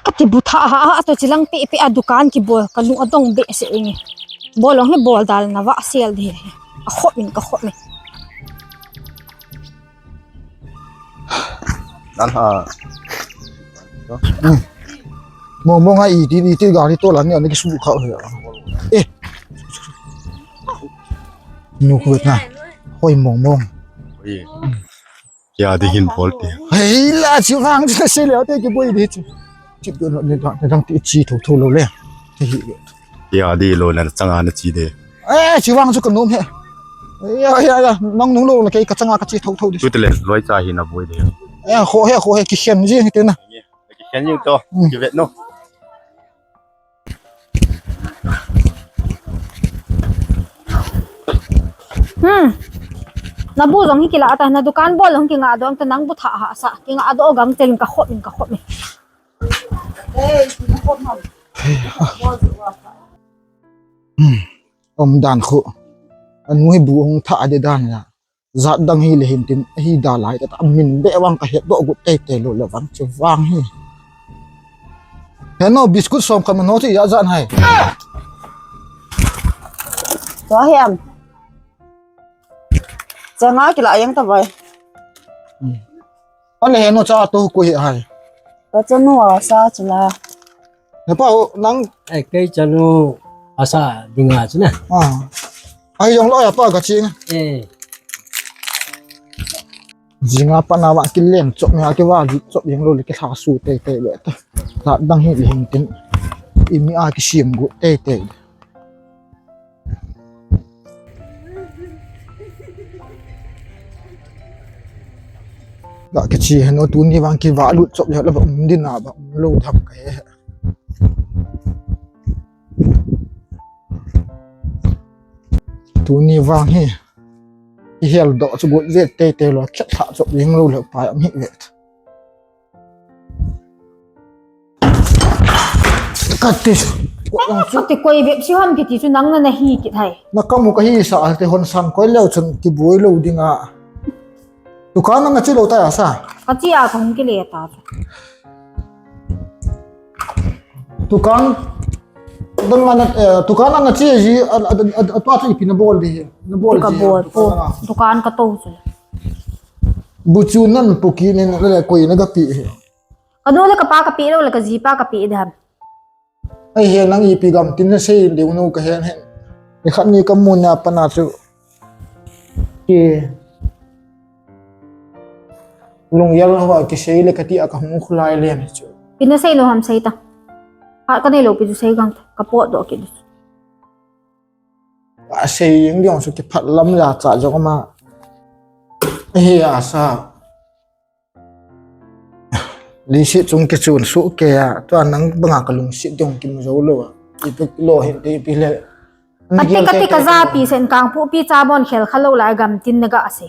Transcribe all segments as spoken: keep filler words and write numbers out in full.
Kati bu tha ha ha to chilang pe pe a dukan kibol ka lung adong behseh inge. Bol ong hi bol dal na va sel de. A khop in ka khop in. Dan ha. Mong mong ha iti iti gari to la ni ani kisu kha he. Eh. Nu khu na. Hoi mong mong. Kia di hin bol ti. Hei la chi vang chi se le te ki boi di chi. Chi do ne dang ti chi tho tho lo le. Ti hi. Kia di lo na changa na chi de. Eh chi vang chu ka nom he. Ya ya ya nang nung lo na ke ka changa ka chi tho tho di. Tu te le loi cha hi na boi de. Eh kho he kho he ki khen ji te na. Ki khen ji to. Ki vet no. Hmm. Na bu jong hi kila ta na dukan bol jong kinga dong ta nang bu tha ha sa kinga do gang chen ka khop in ka khop in. Hmm. Om dan khu. Anu hi bu hung tha de dan ya. Jat dang hi le hin tin hi da lai ta min be wang ka het do gut tei tei lo le wang che wang hi. He no biscuit som ka no che ya jan hai. To hiam. Changa kila yang ta bai. Ale he no cha to ko hi hai. Ka chanu a sa chula. He pa nang. Ai kei chanu asa dinga chuna. Ah. Ai yong lo ya pa ka ching. Eh. Jinga pa na wa ki lem chop mi a ki wa gi chop yeng lo le ki tha su te te le ta. Ta dang hi le hin tin. I mi a ki sim gu te te. Ga ki chi heno tu ni wang ki wa lut chop le la ba um din na ba um lo tham ka he. Tuni vang hi i hel doh chu gut vet tei tei lo khet thah chop jing lo le pai am hi vet. Kati. Kati koi bep si ham kiti chu nang na na hi kit hai. Na kamu ka hi sa te hon san koi leu chun ti buai lo dinga. Dukan na chi lo ta ya sa. Ka chi a ka hung ki le ta. Dukan dan mana dukan na chi ji a a a pa chi pi na bol di. Na bol di. Ka bol po. Dukan ka to chu. Bu chu nan pu ki ne na le koi na ga pi. Ka do le ka pa ka pi lo le ka ji pa ka pi de ham. Ai he nang ipi gam tin na sei deu no ka hen hen. Ni khat ni ka mun na pa na chu. Ki. Lung yal ho ki sei le ka ti a ka hung khulai le ni chu. Pi na sei no ham sei ta. Ha ka nei lo pi chu sei gang ta. Ka po do ki. A sei yeng diong chu ki phat lam la cha jong ma. He a sa. Lungset chung kichun soh kei a, tua nang banga ka lungset ding kimu jou lou a. Ipi lo hin te ipi le. Kati kati ka japi sen kang pu pi cha bon khel kha lou lai gam tin na ga ase.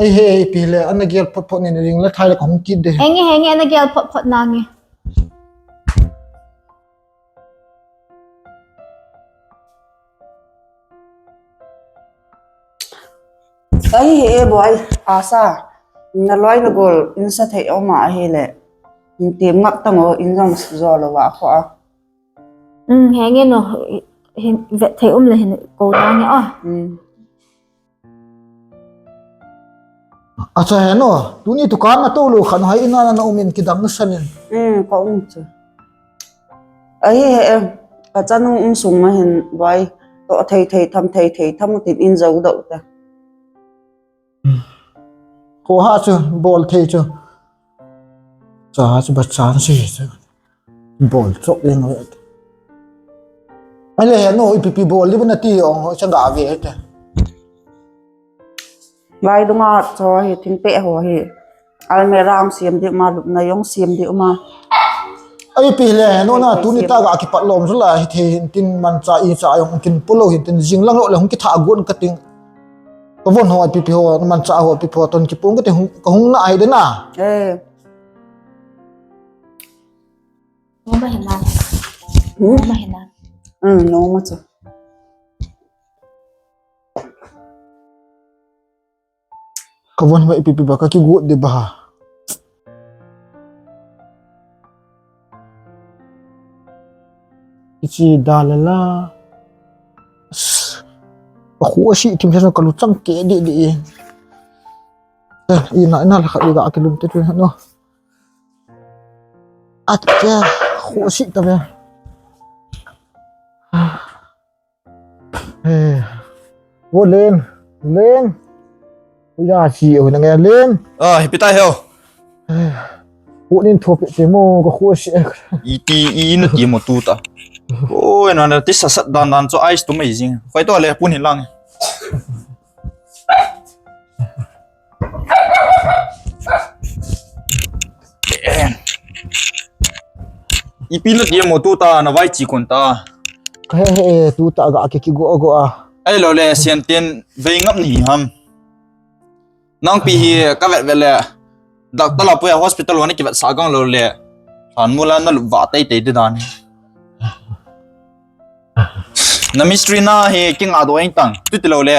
Ai he ipi le, ana gel phot phot ni ring la thai la ka hung kit de. Henge henge ana gel phot phot na nge. Ahi he e boy, asa, na loi na gol, in sa thei oma ahi le, in tim ngak tang o, in jong sa jo lo wa kho a. Um, he nge no, hin vet thei um le hin ko ta nge o. Um. Acha he no, tuni dukan na to lo khan hai ina na um in kidang na sanin. Um, ka um chu. Ahi he em, ka chanu um sung ma hin vai, to thei thei tham thei thei tham tin in zo do ta. Ko ha chu bol thei chu. Cha chu ba chan si chu. Bol chok leng ve. Ale he no ipi pi bol li ba na ti ong cha ga ve he ta. Lai dunga cho hi thingpeh ho hi. Almirah siam di ma, lupna jong siam di ma. Ai pi le no na tuni ta ga kipat lom su la hi thei hin tin mancha icha jong kin pulo hin tin jing lang lo le hung kitha gon ka ting. Ka von ho pi pi ho mancha ho pi pi ho ton kipung ka ting ka hung na ai de na. Eh. Noma hina. Hmm? Noma hina. Hmm, noma chu. Ka von ma ipi pi ba ka kigot de ba. Kichi da le la. As. Ka khu asi thim sa ka lu chang ke di di. Eh, ina, ina la kha di ga ki lum te tu no. At ke khu asi ta ve. Eh. Wo Len, Len. Ya si o na nge Len. Ah, hi pitai heo. Wo nin tho pe te mo ka khu asi. Iti i na ti mo tu ta. Oi, na na ti sa sat dan dan cho ice tu mai jing. Khoi to le pun hi lang. Ipi na ti mo tu ta na vai chi kon ta. Ka he he tu ta ga ke ki go go a. Ai lo le sian tin vei ngap ni ham. Nang pi hi ka vet vet le. Doctor la pui hospital wa ni ki vet sa gang lo le. Han mu la na lu va tai tai de dan. Na mistri na hi ki nga do eng tang. Tu ti lo le.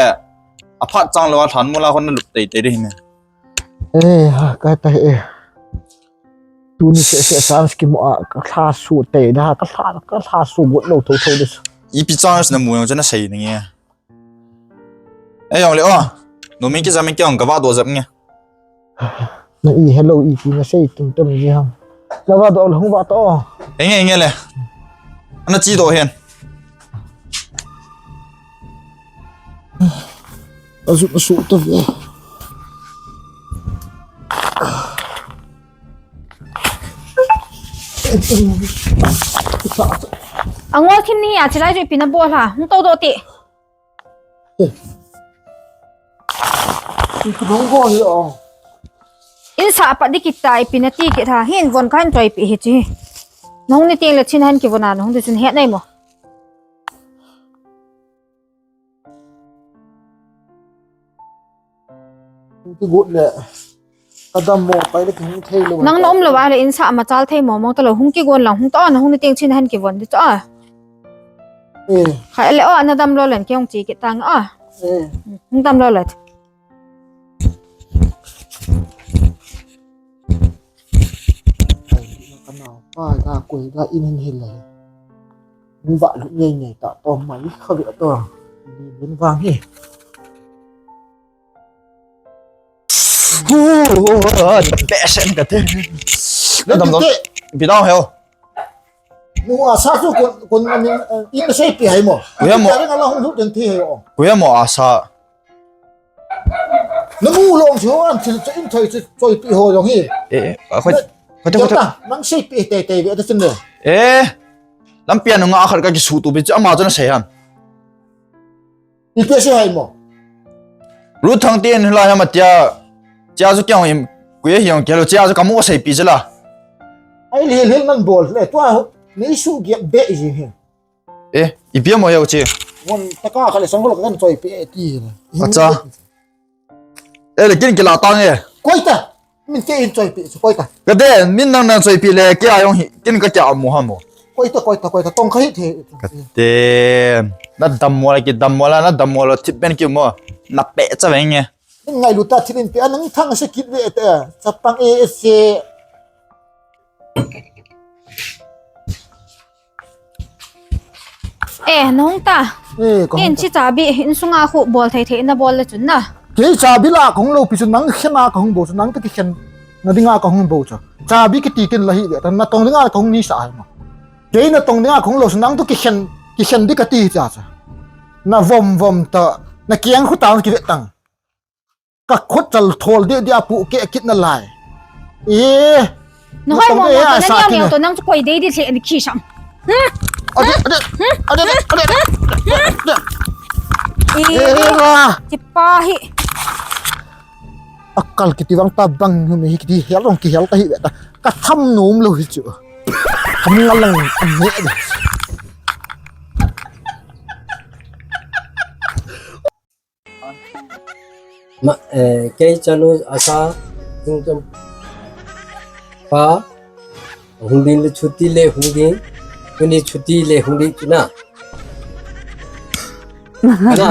A phat chang lo a han mu la hon na lu tai tai de hi me. Eh, ha, ka ta eh. Tuni se se chance ki mo a ka thla su te da ka thla ka thla su got lo tho tho de. Ipi chance na mu jong chana sei ni nge. Eh, jong le o. No mi ki jam ki jong ka va do jap nge. Na i hello ipi na sei tum tum ji ham. Na va do lo hung va to. Enge enge le. Ana chi do hen. Azu na su to ve. Angol thim ni a chilai ju ipi na bol ha. Hung to do ti. Ki dong go hi o. In sa pa di kita ipi na ti ki tha. Hin von kan choi pi hi chi. Nong ni ting le chin han ki von a nong di chin het nei mo. Hung kigot le. Ka dam mo, pai le ki hung thei lo. Nang na um lo va le in sa ma chal thei mo mo ta lo hung kigon lang hung ta na hung ni ting chin han ki von di ta. Eh. Kha le o na dam lo len ki hung chi ki tang a. Eh. Hung dam lo le. Ka nao pa ka koi ka in hin hil lai. Ni va lu ngei ngei ta to mai kha ve to. Ni bin vang hi. Hu, hu, hu, hu, behsen ka te. Dam dam. Bidau heo. Nu asa su kun kun min in sei pi hai mo. Kuya mo. Ka ring ala hung lu den ti hai o. Kuya mo asa. Na mu long chu an chu in thoi chu choi pi ho long hi. Eh, eh, khoi, khoi, khoi, khoi. Nang sei pi te te ve ta chin le. Eh, lampian nga khat ka ki su tu bi chu ama chu na sei ham. Ipi sei hai mo. Ruthang tin la ham atia. Chia chu kyang im, kuya hiang kelo chia chu ka mo sei pi chu la. Ai le le man bol le tua ni su gi be ji hi. Eh, ipi mo yau chi. Von taka kha le sang lo kan choi pe ti le. Acha. Eh, le kin kila tang e. Koi ta. Min te in choi pe chu koi ta. Ka de, min nang nang choi pe le ke ayong hi, kin ka kya mo ha mo. Koi ta, koi ta, koi ta. Tong ka hi the. Ka de. Na dam mo la ki dam mo la, na dam mo la thip ben ki mo. Na pe cha veng e. Ngai lu ta thilin pe anang thang se kit ve te. Chapang e se. Eh, nong ta. Eh, ka. Ken hong ta. Chi chabi, in sunga khu bol thei thei na bol le chun na. Kei chabi la ka hung lo pi chu nang khen a ka hung bol chu nang ta ki khen na dinga ka hung bol chu. Chabi kiti ken la hi ve ta na tong dinga ka hung ni sa ai ma. Kei na tong dinga ka hung lo chu nang ta ki khen, ki khen di ka ti cha cha. Na vom vom ta, na kiang khu ta ki ve tang. Ka khut chal thol di di a pu ke kit na lai. Eh. Na hoi mo mo to na niam niam to nang chu koi dei di the ni khi sam. Ade, ade, ade, ade, ade. Eh, ra. Ti pa hi. Akal kiti vang ta bang nu mi kiti hel long ki hel ta hi ta. Ka tham nom lo hi chu. Tham ngal lang ne. Ma, eh, kei chanu asa, tung tum. Pa, hung ding le chuti le hung ding, tuni chuti le hung ding chuna. Ana.